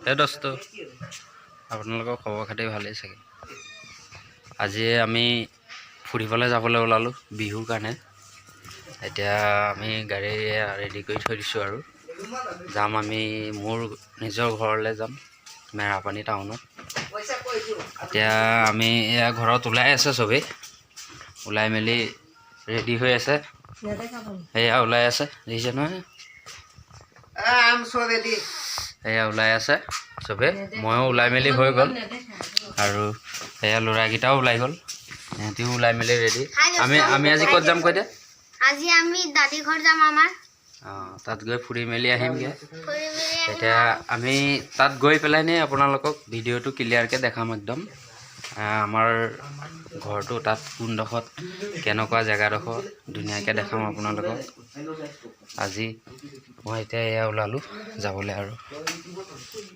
হে দোস্ত, আপোনালোকৰ খবৰ খাতি ভালেই চাগে। আজি আমি ফুৰিবলৈ যাবলৈ ওলালোঁ বিহুৰ কাৰণে। এতিয়া আমি গাড়ী ৰেডি কৰি থৈ দিছোঁ আৰু যাম। আমি মোৰ নিজৰ ঘৰলৈ যাম, মেৰাপানী টাউনত। এতিয়া আমি এয়া ঘৰত ওলাই আছে, চবেই ওলাই মেলি ৰেডি হৈ আছে। এয়া ওলাই আছে, দেখিছে নহয়? I'm so ready. এয়া ওলাই আছে চবে। ময়ো ওলাই মেলি হৈ গ'ল আৰু এয়া ল'ৰাকেইটাও ওলাই গ'ল। সিহঁতিও ওলাই মেলি ৰেডি। আমি আজি ক'ত যাম কৈ দে। আজি আমি দাদী ঘৰ যাম আমাৰ। অঁ, তাত গৈ ফুৰি মেলি আহিমগৈ। ফুৰি মেলি আহিম। এতিয়া আমি তাত গৈ পেলাই নি আপোনালোকক ভিডিঅ'টো ক্লিয়াৰকৈ দেখাম একদম। আমাৰ ঘৰটো তাত কোনডোখৰত, কেনেকুৱা জেগাডোখৰ ধুনীয়াকৈ দেখাম আপোনালোকক। আজি মই এতিয়া এয়া ওলালোঁ যাবলৈ আৰু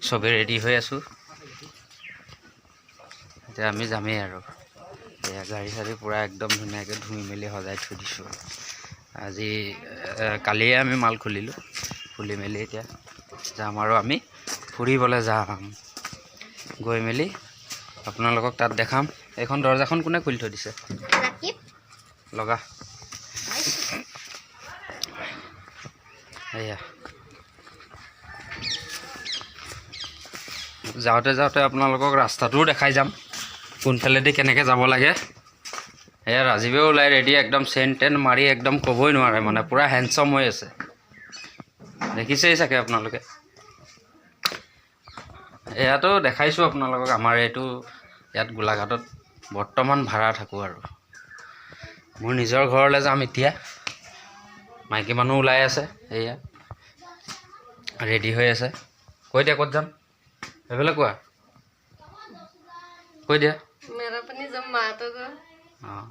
চবেই ৰেডি হৈ আছোঁ। এতিয়া আমি যামেই আৰু। এয়া গাড়ী চাড়ী পূৰা একদম ধুনীয়াকৈ ধুই মেলি সজাই থৈ দিছোঁ। আজি কালিয়ে আমি মাল খুলিলোঁ। খুলি মেলি এতিয়া যাম আৰু আমি ফুৰিবলৈ যাম। গৈ মেলি আপোনালোকক তাত দেখাম। এইখন দৰ্জাখন কোনে খুলি থৈ দিছে? ৰাকিব। লগা। এয়া যাওঁতে যাওঁতে আপোনালোকক ৰাস্তাটোও দেখাই যাম, কোনফালেদি কেনেকৈ যাব লাগে। এয়া ৰাজীৱেও ওলাই ৰেডি, একদম চেণ্ট টেণ্ট মাৰি একদম ক'বই নোৱাৰে, মানে পূৰা হেণ্ডচম হৈ আছে। দেখিছেই চাগে আপোনালোকে। এয়াতো দেখাইছোঁ আপোনালোকক। আমাৰ এইটো ইয়াত গোলাঘাটত বৰ্তমান ভাড়া থাকোঁ আৰু মোৰ নিজৰ ঘৰলৈ যাম এতিয়া। মাইকী মানুহ ওলাই আছে, এয়া ৰেডি হৈ আছে। কৈ দিয়া, ক'ত যাম সেইফালে কোৱা, কৈ দিয়া। মেৰাপানী যাম মাহঁতৰ ঘৰ। অঁ,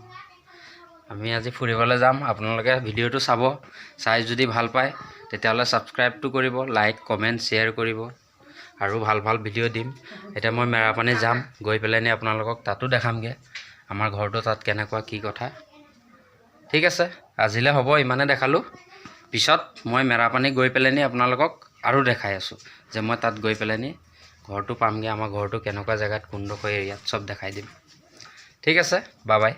আমি আজি ফুৰিবলৈ যাম। আপোনালোকে ভিডিঅ'টো চাব। চাই যদি ভাল পায়, তেতিয়াহ'লে ছাবস্ক্ৰাইবটো কৰিব, লাইক, কমেণ্ট, শ্বেয়াৰ কৰিব আৰু ভাল ভাল ভিডিঅ' দিম। এতিয়া মই মেৰাপানী যাম, গৈ পেলাই নি আপোনালোকক তাতো দেখামগৈ আমাৰ ঘৰটো তাত কেনেকুৱা কি কথা। ঠিক আছে, আজিলৈ হ'ব, ইমানে দেখালোঁ। পিছত মই মেৰাপানী গৈ পেলাই নি আপোনালোকক আৰু দেখাই আছোঁ যে মই তাত গৈ পেলাই নি ঘৰটো পামগৈ, আমাৰ ঘৰটো কেনেকুৱা জেগাত, কোনডোখৰ এৰিয়াত, চব দেখাই দিম। ঠিক আছে, বাই বাই।